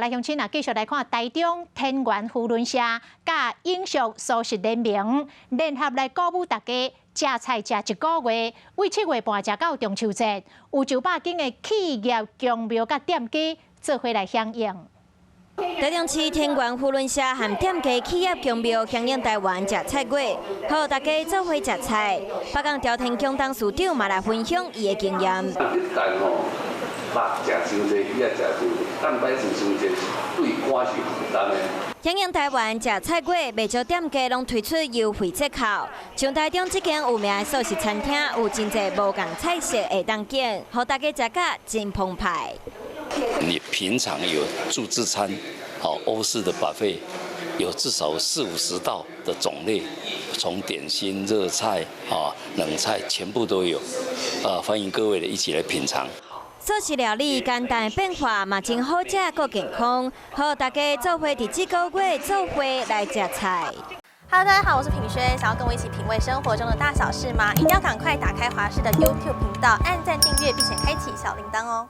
來鄉親啊，繼續來看台中天元扶輪社佮永續蔬食聯盟聯合來鼓舞大家食菜食一個月，為7月半食到中秋節，有上百間的企業、宮廟佮店家做伙來響應。台中市天元扶輪社和店家企業宮廟響應台灣食菜月，號大家做伙食菜。北港朝天宮董事長嘛來分享伊的經驗。一旦吼肉食傷濟，魚仔食傷濟，蛋白質傷濟，對肝是負擔的。響應台灣食菜月，袂少店家攏推出優惠折扣。像台中這間有名的素食餐廳，有真濟無仝菜色會當揀，予大家食甲真澎湃。你平常有自助餐，好歐式的 buffet，有至少四五十道的種類，從點心、熱菜、啊冷菜全部都有，啊歡迎各位的一起來品嘗。素食料理簡單變化嘛真好食，閣健康，予大家做伙佇這個月做伙來食菜。 Hello，大家好，我是品軒，想要跟我一起品味生活中的大小事嗎？一定要趕快打開華視的 YouTube 頻道，按讚訂閱，並且開啟小鈴鐺哦。